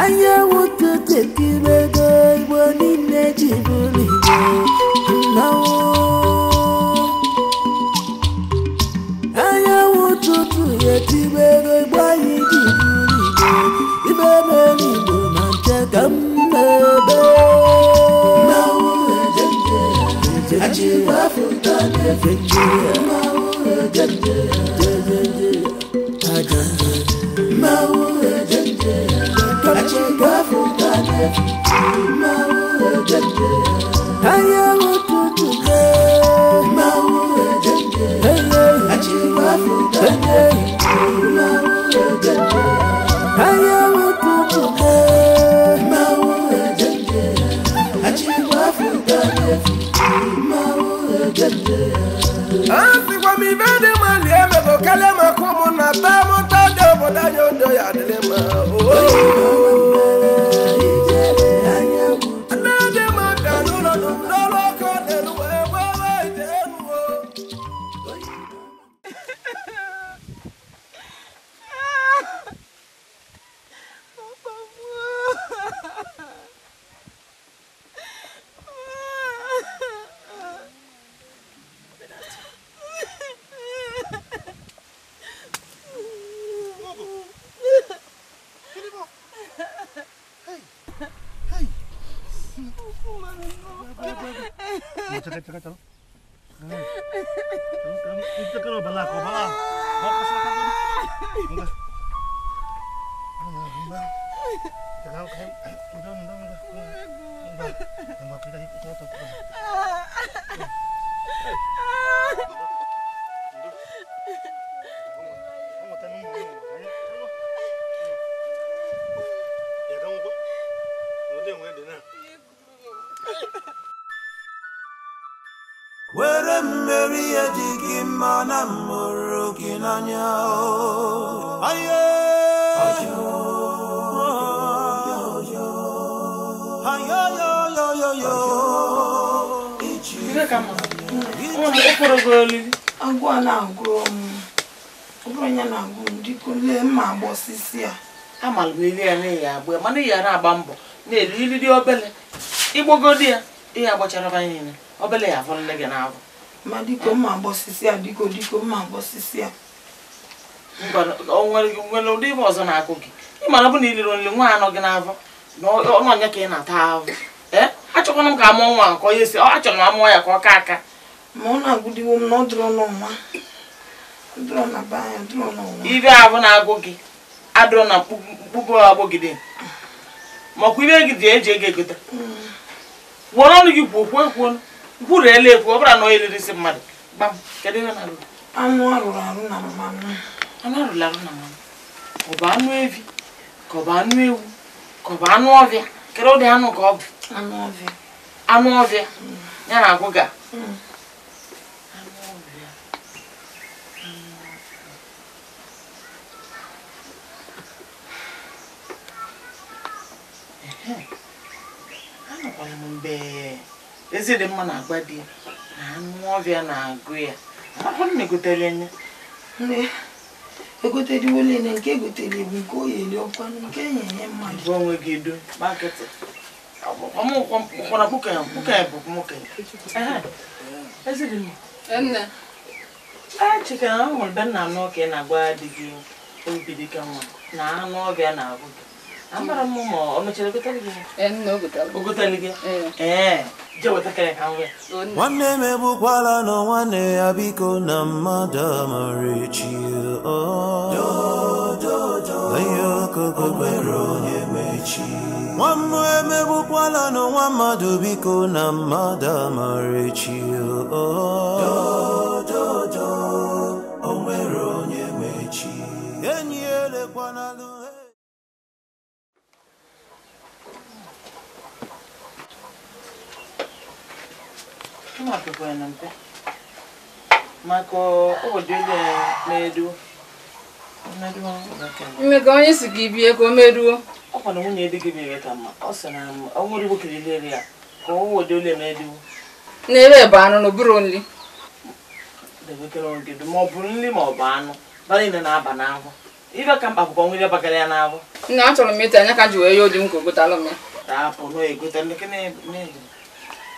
Anyanwụ ụtụtụ etibego Igbo niile ji bụrụ Igbo mmanwụ. Anyanwụ ụtụtụ etibego Igbo anyị ji bụrụ Igbo. Ibe mere Igbo na nche ka m na-ebe. Mmanwụ ejenje, achịkwa afụta na-efe nje. Mmanwụ ejenje, jejeje, ajenje. Mmanwụ ejenje, achịkwa afụta na-efe nje. Mmanwụ ejenje, anyanwụ ụtụtụ mee. Mmanwụ ejenje, achịkwa afụta na-efe nje. Mmanwụ ejenje, anyanwụ ụtụtụ mee. Mmanwụ ejenje, achịkwa afụta na-efe nje. Mmanwụ ejenje. Asịkwa m ibe dị mma lie emego karịa maka ụmụnna taa mụta dị obodo anyị odo ya adịrị mma. Nne dị mma bịa n'ụlọ n'ụlọ ọkụ n'elu wee gbawa ite elu o. Were mmeri ya dị gị mma na mụrụ gị n'anya o. Ayo. Ayo yo yo yo yo. Agụ a na-agụ m. Ọ bụrụ ya na-agụ m dịka lee mma agba osisi a. Amalụ m ile ya na ya agba mana ya na-agba mbọ na-elu iliri obele igbogodi ya ihe agbachara banye niile obele ya afọ nne gị na-abụ. Ma dịka mma agba osisi a dịka dịka mma agba osisi a. Ngwa o nwere ụdị ife ọzọ na-akụ gị. Ị mara bụ na iliri nri nwa anọ gị n'afọ na ọnụ ọnya ka ị na-ata ahụ. Ee, achọkwana m ka amụọ nwa nke onye si ọ achọrọ m amụọ ya ka ọ ka aka. Ma ọ na-agụdiwo m na ọ dụrọ n'ọnwa. Ọ dụrọ na be anyị, ọ dụrọ n'ọnwa. Ibe ahụ na-agụ gị adụrọ na mkpụkpụ agbọgide. Makwa ibe gị dị eji ego egote. Were ọnụ gị kwuo kwuo kwuo kwuru ele ekwu ọ bụrụ na onye riri isi mmadụ. Gbam, kedu ihe na-arụ? Anụ arụrụ arụ na mmanụ. Anụ arụrụ arụ na mmanụ. Ọ bụ anụ evi ka ọ bụ anụ ewu ka ọ bụ anụ ọvịa? Kedu ụdị anụ ka ọ bụ? Anụ ọvịa. Anụ ọvịa ya na-agụ ga. Anụ ọvịa. Anụkwala m mgbe eze dị mma na-agba di na anụ ọvịa na-agụ ya. Amakwanụ m egotere nye. Nne, egoteriwole na nke egotere bụ nke oyi eli ọkwanụ nke enye nye mmadụ. Gwa onwe gị edo maketị. Ọkwana kpuke bụ nwoke. Eze dị mma. Nne. Chika na ọ nwere be nna anụ ka ị na-agwa di gị obi dị ka nwa na anụ ọvịa na-agụ gị. Amara m ma ọ mechara gotere gị? Nne, o gotere. O gotere gị? Ee, jee wetakara ka m wee. Nwanne m egbukwala nọ nwanne ya biko na mmadụ amara echi. Nwa mmụọ emegbukwala nọ nwa mmadụ biko na mmadụ amara echi. O nwere onye ma echi. Enyi elekwanalụ. Maka ụbọchị na-edu Mmekọ onye si gị bie ka o meruo. Ọ kwa na nwunye di gị mere ka mma. Ọ sị na ọ nwere igbo kelere ya ka ọ wode ole na-edu. N'ebe bụ anụ na bụrụ nri. Debekere ogede ma ọ bụ nri ma ọ bụ anụ. Bara niile na-aba n'ahụ. Ibe ka mkpa akwụkwọ nwa ibe bakara ya n'ahụ. Nna achọrọ m ịta anya ka ji wee ya odi m ka o gotalụ m ya. Rapụ na egote ndị kene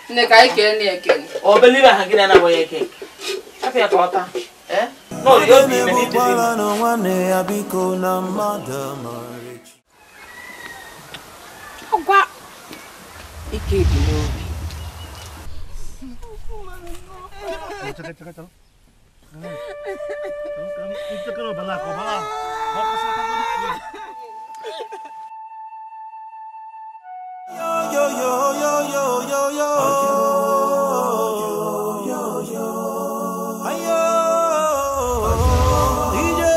nne ka anyị kee na ekele. Obele ibe ha gị na-anabọ ya eke. Afọ ya ka ọ taa. Eh? No, obi ime n'idiri. Ọgwa ike dị n'obi. Yo yo yo yo yo yo yo yo ayo ije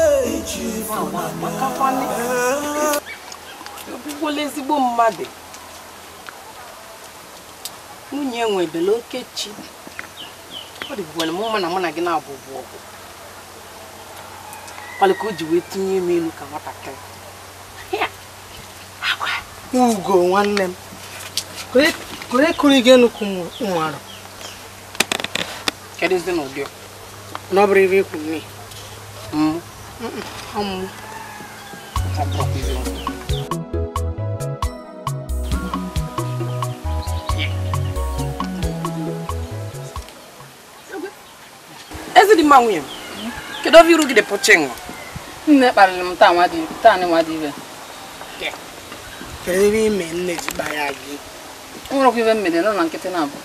obukwala ezigbo mmadụ nwunye nwebele okechi ọ dịbụkwala m mma na mụ na gị na-abụbụ ọgụ kwalị ka o ji wee tinye m elu ka nwatakịrị. Ugo nwanne m kore kụrụ gị nnukwu ụmụ arụ. Kedu ezi na ụdị na ọ bụrụ ebe ikwu mmiri ọmụ ezi dị mma nwunye m kedu ofe iru gị dị pụchi nwa nne kparịrị m taa nwa dị ibe. Kedu ebe ime nne ji gbaa gị? O nwerekwa ibe mmede nọ na nkịtị na-abụ.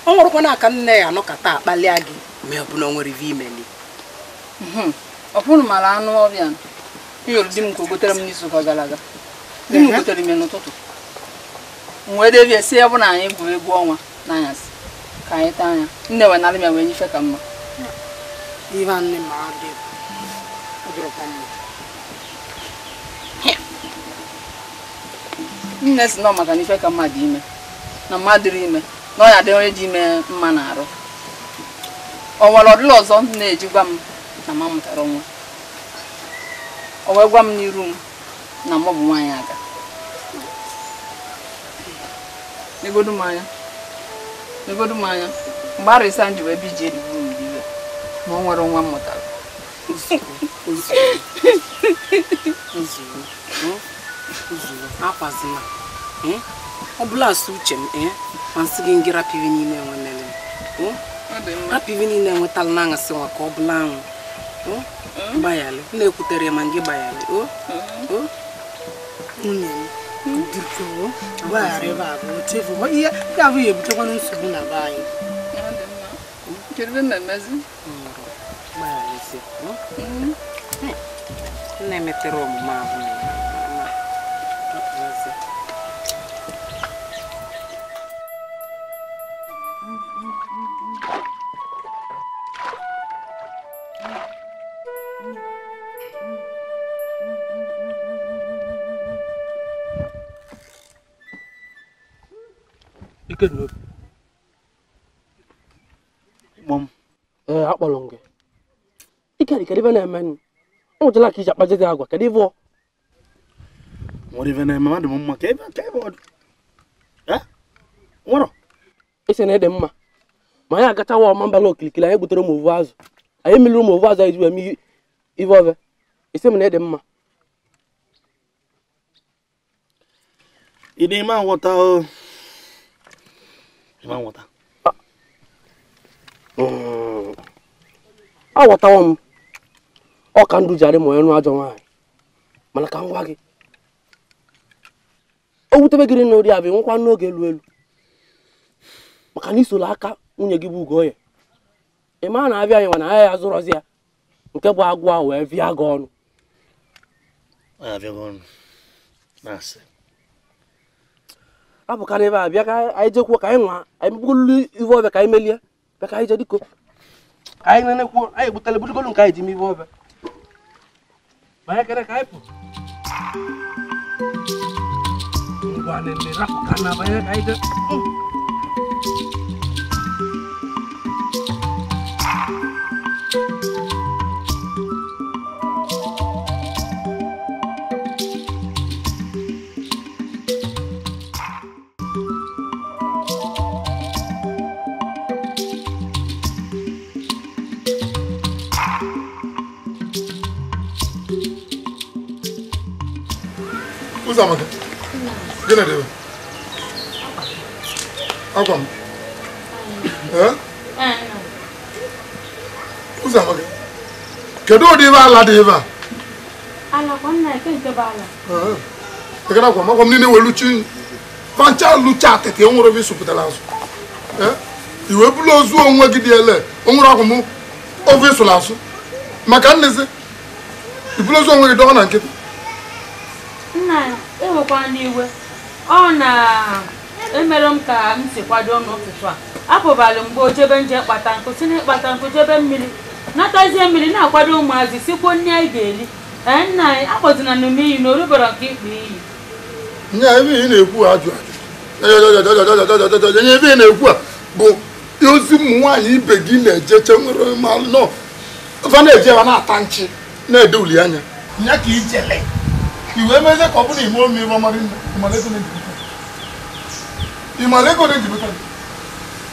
O nwerekwa na aka nne ya anọkata akpalịa gị ma ọ bụ na o nwere ive imeli. Ọ bụrụ mara anụ ọbịa iyoro di m ka o gotere m n'izu ụka gara aga. Di m gotere m n'ụtụtụ. M wee debie si ya bụ na anyị gwuru egwu ọnwa n'anyasị ka anyị taa anya. Nne wee narị m ya wee nyefe ka mma. Ibe nne ma adị ọ dịrọkwa mma. Nne si nọ maka na ife ka mma dị ime na mma dịrị ime na ọ ya dị onye dị ime mma na-arụ. O nwere ọdịla ọzọ na-eji gwa m na ma mụtara nwa. O wee gwa m n'iru m na mụ bụ nwaanyị aga. Negodu m anya. Negodu m anya. Mgbe arịsa m ji wee bi ji eriburu m iwe na o nwere nwa m mụtara. Ozugbo akwazina ọ bụla asụ uche m ma nsị gị ngị rapụ iwe niile enwe mere rapụ iwe niile enwetala na aṅasị nwa ka ọ bụla anwụ gbayalị m na-ekwutere ya ma ngị gbayalị nwunye m biko gbaghara ebe a bụ chefu ihe ya abụghị ebutekwana nsogbu na be anyị. Nna emetere omume ahụ Ee, akpọrọ m gị. Ike kedu ife na-eme nụ? Ọ nwụchala ka iji akpaje gị agwa, kedu ife ọ? Nwere ife na-eme mmadụ m mma ka ebe ọ dị. Nwere? Isi na ịdị mma. Ma anyị agachawa ọma mbala okilikili anyị gbutere ụmụ ovu azụ. Anyị meliri ụmụ ovu azụ anyị ji wee mee ife ọve. Isi m na ịdị mma. Ị na-eme nghọta o. Ị ma nghọta. Aghọtawo m ọ ka ndụ ji adị ma onye nụ ajọ nwaanyị mana ka m gwa gị o wutebe gịrị na ori abụ nwekwa n'oge elu elu maka na isoro aka nwunye gị bụ Ugoye ị maa na abịa anyị nwa na anya ya zụrọzi ya nke bụ agwụ ahụ wee vịa gị ọnụ. Apụkarị ebe a bịa ka anyị jekwuo ka anyị nwa anyị megbugolu ive ọbịa ka anyị melie bịa ka anyị jee diko ka anyị nenekwuo anyị egbutere budugolu nke anyị ji ime ive ọbịa banye kere ka anyị pụ ngwa nene rapụ ka na banye ka anyị jee. Ụzọamaka, gịnị dị? Akwa m. Ee? Ụzọamaka, kedu ụdị ibe ala dị ebe a? Ekere akwa m, akwa m niile wee luchi pancha lucha atịtị enwere ebe ịsụpụtara azụ. I wee bụrụ ozu onwe gị dị ele, onwere akwa m ofe ịsụrụ asụ. Maka nnezi, i bụrụ ozu onwe gị dọọ na nkịtị. Nna, ewekwana n'iwe. Ọ na emere m ka m si kwado n'ụtụtụ a. Apụbalị mgbe o jebe nje kpata nkụ, si n'ịkpata nkụ jebe mmiri. Natazie mmiri na-akwado ụmụazị sikwuo nri anyị ga-eri. Ee nna anyị, akpọzina m iyi na orubere nke ikpu iyi. Nya ebe ị na-ekwu ajụ ajụ. Ebe ị na-ekwu a bụ ozi ụmụ nwaanyị ibe gị na-ejeche nwere nọ. Fa na-eje ebe na-ata nchi na-ede uli anya. Nya ka ijele. Iwe mezie ka ọ bụrụ ime ome ịmara ego na-ejibụta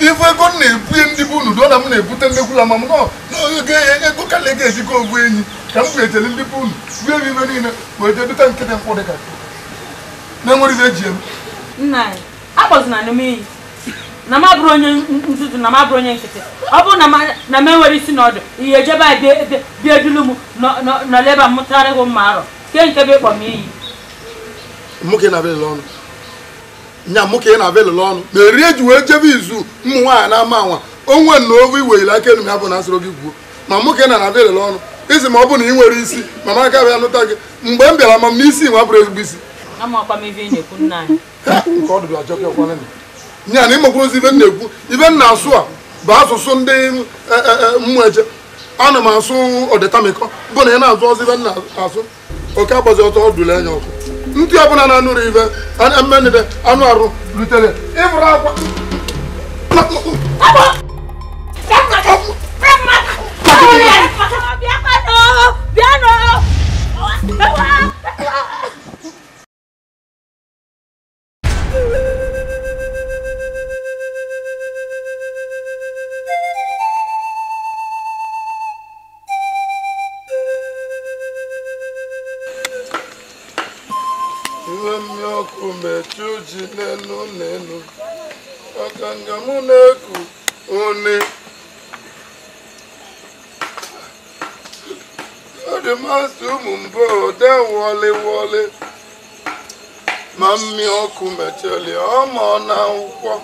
ife ego na-ebunye ndị bụ unu na m na-ebute nnekwula ma m ego ka na-ego ejikọ ovu enyi ka m ga-ejele ndị bụ unu bue m ibe niile wee jee dute nkịtị mkpụ dịka na-enwere ibe eji eme. Nna anyị, akpọzina m iyi na m abụrụ onye nzuzu na m abụrụ onye nkịtị. Ọ bụrụ na m enwere isi n'ọdụ ihe ejebe a bịa edulu m nọleba m mụtara gị mma arọ ke nke bụ ịkpọ m iyi. Nwoke na-abịa ọnụ nya nwoke na-abịa elele ọnụ ma eri eji wee jebe izu ụmụ nwaanyị na-ama anwa onwe na ovu iweghiri aka elu m ya bụ na asịrị gị gwuo ma nwoke na na-abịa elele ọnụ isi ma ọ bụ na ị nwere isi ma m aka bịa nụta gị mgbe m bịara ma m n'isi nwa bụrụ ezigbo isi. Nke ọ dụrụ ajọ kekwana nya na ịmakwurozi ibe m na-ekwu ibe m na-asụ a bụ asụsụ ndị mmụọ eje. Ana m asụ ọdịtamịkọ bụ na ị na-azụ ọzọ ibe m na-asụ oke agbazi ọtọ ọ dụrụ anya ọkụ. Ndị ọbụla na-anụrụ ibe mmenide anụ arụ rutere ịbụrụ akwa. Ma mmiri ọkụ mecheli ọma na akwụkwọ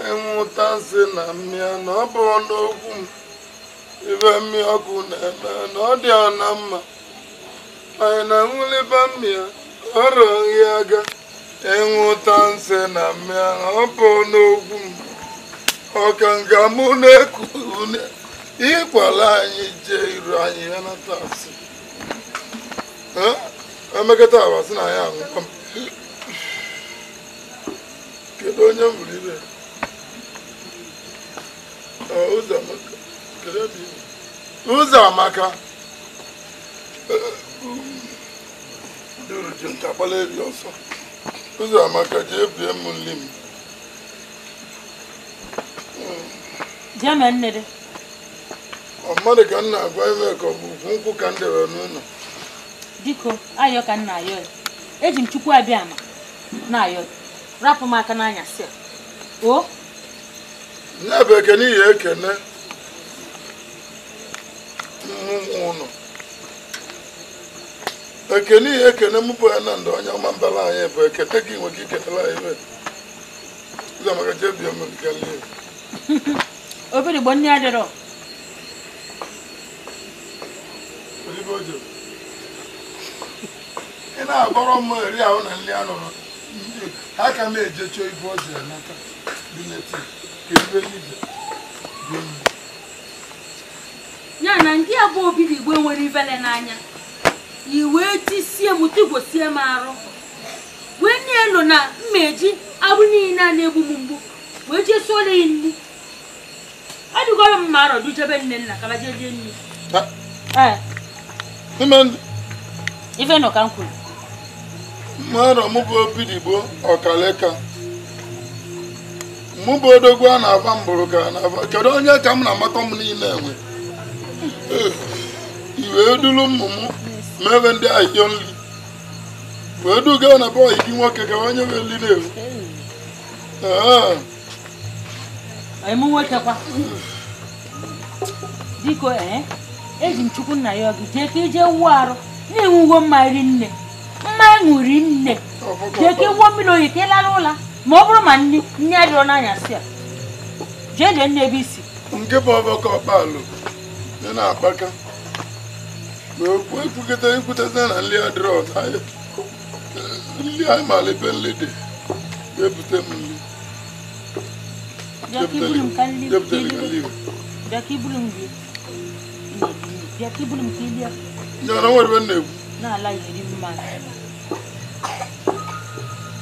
ịnwụta nsị na mmiri na ọ bụ n'okwu m ibe mmiri ọkụ na-eme na ọ dị na mma anyị na-enwuliba mmiri ọrụ nri aga ịnwụta nsị na mmiri na ọ bụ n'okwu m ọka nga mụ na-eku ịkwala anyị jee iru anyị ya nata asị emekọta abasị na ya anwụkwa m. Kedu onye m bụrụ ibe? Ụzọamaka. Ụzọamaka duru ji nta gbala eri ọsọ. Ụzọamaka jee bie m nli m. Ọ mmadụ ka m na-agwa ime ka ọ bụ ukwu nkwụ ka m debere n'ụlọ. Diko, ayọ ka m na-ayọ ya. Eji m Chukwu abịa ama na-ayọ rapụ m aka n'anyasị a. O? Nne bụ ekene ihe ekene ụnụ. Ekene ihe ekene mụ bụ ya na ndụ onye ọma mbara anyị bụ ekene gị nwe gị ketara anyị ebe. Ụzọamaka jee bie m nke lie. Obere igbo nne adịrọ. Ị na-agbọrọ m eri ahụ na nri anụrụ ha ka m eje chọọ ife ọ ji anata dị n'eti ka ebe ije. Ya na ndị abụọ obibi igbo nwere ivele n'anya i wee tisie m tigwosie m arụ wee na-elo na mmeji agbụ niile a na-egbu m mgbu wee jee suola ya nri. Ọ dịgoro m ma arọ dujebe nne nna ka jee rie nri. Ife nọ ka m kwuru. Mmadụ mụ bụ Obidigbo ọkaleka mụ bụ odogwu a na-ava mbụrụ ka na-ava kedu onye ka m na-amakọ m niile enwe iwe duru ụmụ m mebe ndị ahịhịa nri Wee duga na bọyị gị nwoke ka onye bụ nri na-ewu. Emu nwoke kwa. Biko eji m Chukwu nna ya gị jee ka ije wuo arụ na-enwugo mma ri nne. Mma ṅụri nne. Jee ka ịwụọ mmiri oyi ka ị lara ụla ma ọ bụrụ ma nne nne adịrọ n'anyasị a. Jee lee nne ebe isi. Nke bụ ọbọkọ ọkpalụ dị na-akpaka. Ma okwu ekwukọta ekwuteta na nli adịrọ nli anyị mara ebe nli dị. Ebute m nli. Bịa ka iburu m ka nli. Bịa ka iburu m gị. Bịa ka iburu m ka ilie. Nyana nwere ebe na-ekwu. Na-ala iri mmadụ.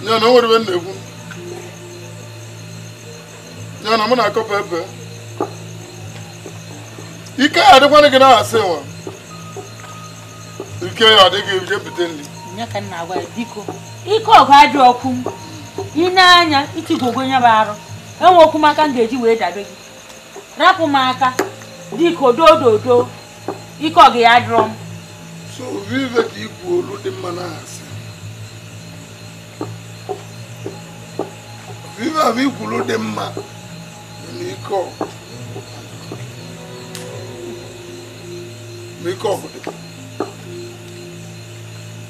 Nyana nwere ebe na-ekwu. Nyana mụ na-akọpa ebe. Ike ya adịkwana gị na-asị nwa. Ike ya adịghị ebute nri. Nya ka nna agwa ya biko. Ike ọgụ adị ọkụ m. Ị na-anya itigwogo nya bụ arụ. Enwe okwu m aka m ga-eji wee dabe gị. Rapụ m aka. Biko dododo. Ike ọgụ ya adịrọ m. So vive ka ikwu olu dị mma na-asị. Vive abụ ikwulu dị mma na ike ọgụ. Ma ike ọgụ dị.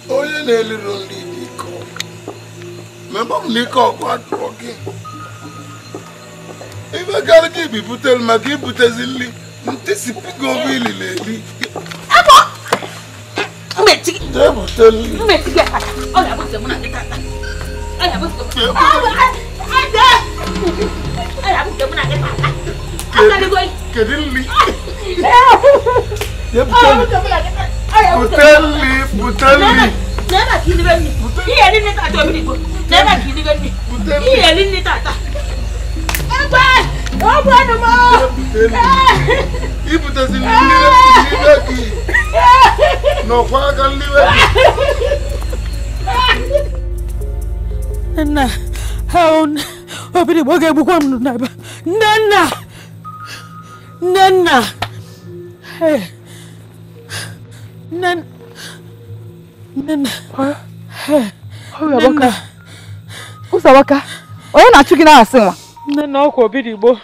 Onye na-eliro nri dị ike ọgụ. Ma ebe ọ bụ na ike ọgụ adịrọ gị. Ife gara gị bibutere maka ibutezi nri ntịsipụgo obe ilili eli. Jee bute nri. Kedu nri? Bute nri, bute nri. Ibutezi nri gị n'ọkwa aka nri gị. Nna, Obinigbo ga-egbukwa m n'ebe. Nnenna! Nnenna! Nnenna! Nnenna! Nnenna! Ụzọamaka, onye na-achụ gị na-asị nwa? Nnenna, ọkwa Obinigbo.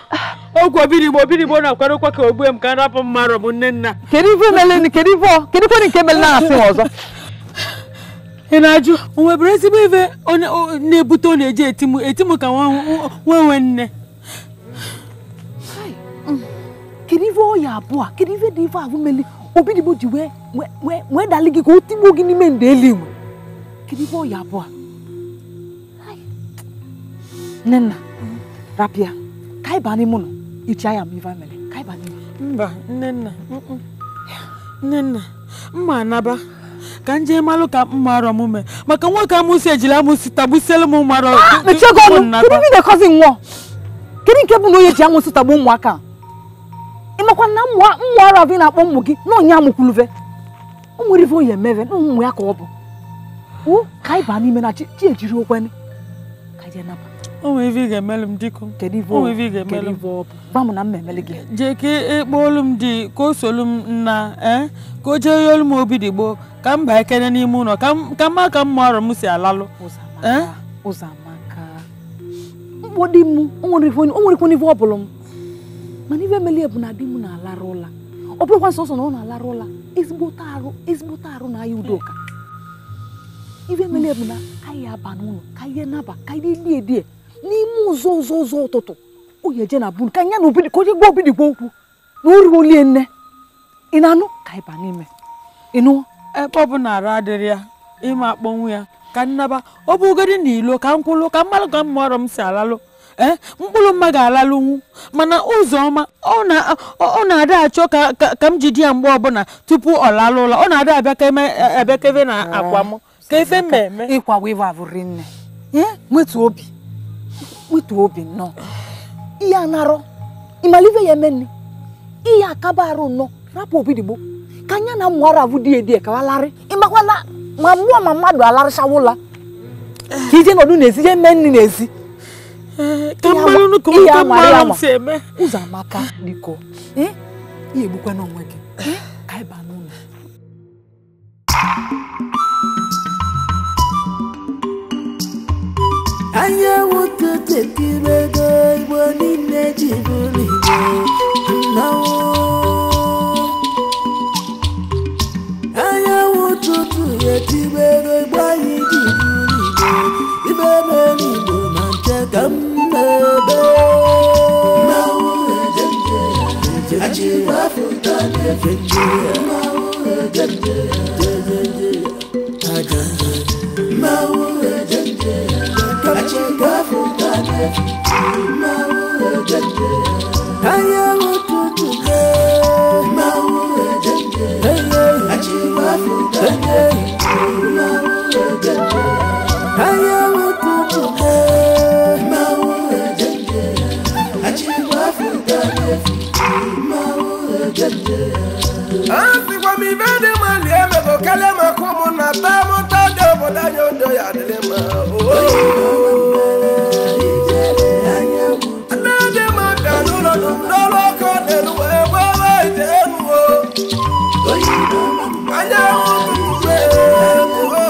Ọkwa Obinigbo, Obinigbo na-akwadokwa ka ogbue m ka m rapụ mmadụ bụ Nnenna. Kedu ife mere kedu ife kedu ife nke mere na-asị nwa ọzọ? Ị na-ajụ o nwebere ezigbo ife na-ebute ọ na-eji etimu ka nwa nwe nne. Kedu ife ọya abụọ a? Kedu ife dị ife ahụ meli Obinigbo ji wee dalị gị ka o tigbuo gị n'ime nde eluigwe? Kedu ife ọya abụọ a? Nnenna, rapịa ka anyị baa n'ime ụlọ ichi anya m ife mere ka anyị baa n'ime. Mba, Nnenna, Nnenna, mma anaba ka nje malụ ka mma arọ m mee maka nwoke amụsị ejila amụsị tagbusielu m mmadụ. Mechie gị ọnụ, kedu ife ị na-ekọzi nwụọ? Kedu nke bụ na onye ji amụsị tagbu ụmụaka a? Ị makwa na mmụọ arụ avụ ị na-akpọ ụmụ gị na onye amụkwuluve o nwere ife onye emeve na ụmụ ya ka ọ bụ. Ka anyị baa n'ime na chi ejiri okwene ka anyị jee naba. O nwere ife ị ga-emelụ m dịko. Kedu ife O nwere ife ị ga-emelụ m. Gwa m na m emeli gị. Jee ka ịkpọ olu m dị ka o solu m nna ka o jee olu m Obinigbo ka m baa ekene n'ime ụlọ ka mma ka mma ọrụ m si alalụ. Ụzọamaka, mkpọ di m o nwere ikwe n'ife ọ bụla m mana ife emeli bụ na di m na-alarụ ụla. Ọ bụrụkwa sọsọ na ọ na-alarụ ụla ezigbote arụ na aya Udoka. Ife emeli bụ na anyị aba n'ụlọ ka ihe naba ka ihe die die n'ime ụzọ ụzọ ụzọ ụtụtụ o eje na bunu ka anya na Obinigbo ka onye gwa Obinigbo okwu na o ruo olie nne. Ị na-anụ ka anyị baa n'ime ịnụ. Ebe ọ bụ na arụ adịrị ya ịma akpọnwụ ya ka nnaba ọ bụgodi na ilo ka nkwụlụ ka mmalụ ka mma ọrụ m si alalụ mkpụrụ mma ga-alalụnwu mana Ụzọma ọ na-ada achọ ka m jide ya mgbe ọbụla tupu ọ lalụ ụlọ. Ọ na-ada abịa ka ebe na akwa m ka efe mmemme ịkwa wee avụrị nne. Nwetu obi nwetu obi nnọọ ihe anarọ ịmalive ya eme nne ihe akaba arụ nnọọ rapụ Obinigbo ka anya na mmụọ arụ die die ka walarị. Ịmakwa na ma mmụọ ma mmadụ alarịchawụla ka ije nọdụ n'ezi je mee nri n'ezi. Ka mmalụ ka mmalụ m si eme. Ụzọamaka biko ihe egbukwa n'onwe gị ka anyị baa n'ụlọ. Anyanwụ ụtụtụ etibego Igbo niile ji bụrụ Igbo mmanwụ. Anyanwụ ụtụtụ etibego Igbo anyị ji bụrụ Igbo. Ibe mere Igbo ma nche ka m na-ebe. Mmanwụ ejenje, achịwafụta na-efenje. Mmanwụ ejenje, jejeje, ajanje. Mmanwụ ejenje, achịwafụta na-efenje. Mmanwụ ejenje, anyanwụ ụtụtụ mmanwụ ejenje, achịwafụta na-efenje. Mmanwụ ejenje, anyanwụ ụtụtụ mmanwụ ejenje, achịwafụta na-efenje. Mmanwụ ejenje. Asịkwa m ibe dị mma lie emego karịa maka ụmụnna taa mụta dị obodo anyị odo ya adịrị mma. Nne dị mma bịa n'ụlọ n'ọrụ ọkụ n'elu wee gbawa ite elu o. Anyanwụ ụtụtụ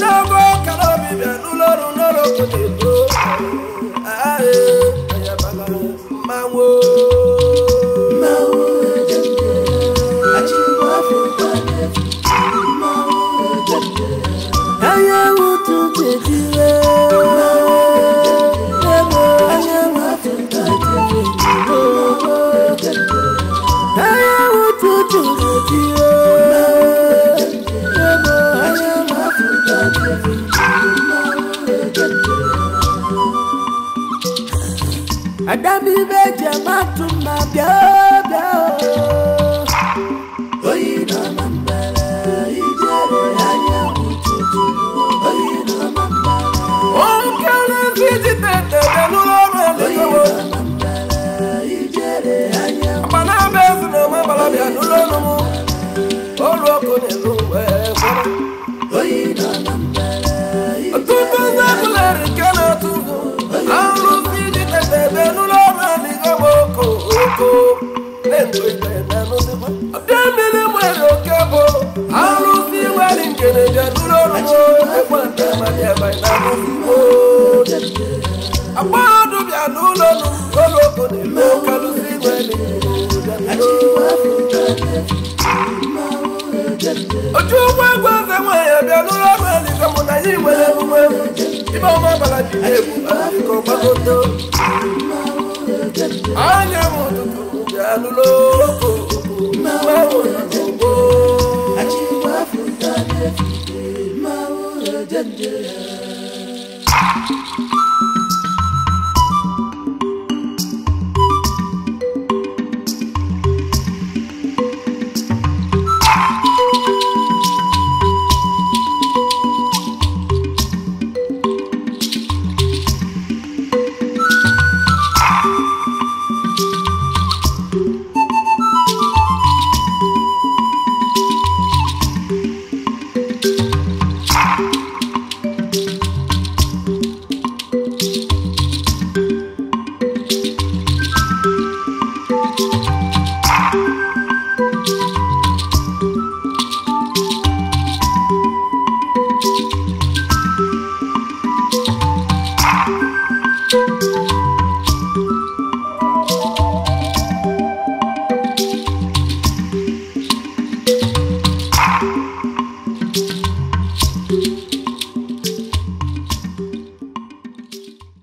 n'ogo kara obi bịa n'ụlọ ọrụ n'ọrụ ọkụ n'elu. Mmanwụ. Mmanwụ ejenje, achịwafụta na-efenje. Mmanwụ ejenje, anyanwụ ụtụtụ etiwe. Mmanwụ ejenje, achịwafụta na-efenje. Mmanwụ ejenje, anyanwụ ụtụtụ etiwe. Mmanwụ ejenje, achịwafụta na-efenje. Mmanwụ ejenje. Adamibe jamatu ma bịa bịa o. Oyi na mbara ijere anyanwụ ụtụtụ. Oyi na mbara. Okere fiji tete bịa n'ụlọ ọrụ elikowo. Ijere anyanwụ. Agbana bụ ezi na ọma gbara bịa n'ụlọ ọrụ m. Ọrụ ọkụ n'elu wee kwụrụ. Oyi na mbara. Ọtụtụ ndị bụleri nke na-atụ ụzụ. Arụsị ji tete bịa n'ụlọ ọrụ elikowo oko oko. Na-enwe ikpe na n'ụzịkwa. Ọbịa mmiri nwere oke bụ arụsị nwere nkene bịa n'ụlọ ọrụ m. Ekwe nta ma bịa banye na n'ụzịkwa. Agbado bịa n'ụlọ ọrụ ụlọ ọkụ n'elu kalụsị nwere nkene bịa n'ụlọ. Ojú ụgbọ egwu eze nwanyị bịa n'ụlọ ọrụ eluigwe mụ na ya nwere emume ibe ọma bara ji egwu adịkọ gbagoto. Anya m ụtụtụ bịa n'ụlọ oko mmanwụ nọ n'ugbo. Achịwafụta na-efenje. Mmanwụ ejenje.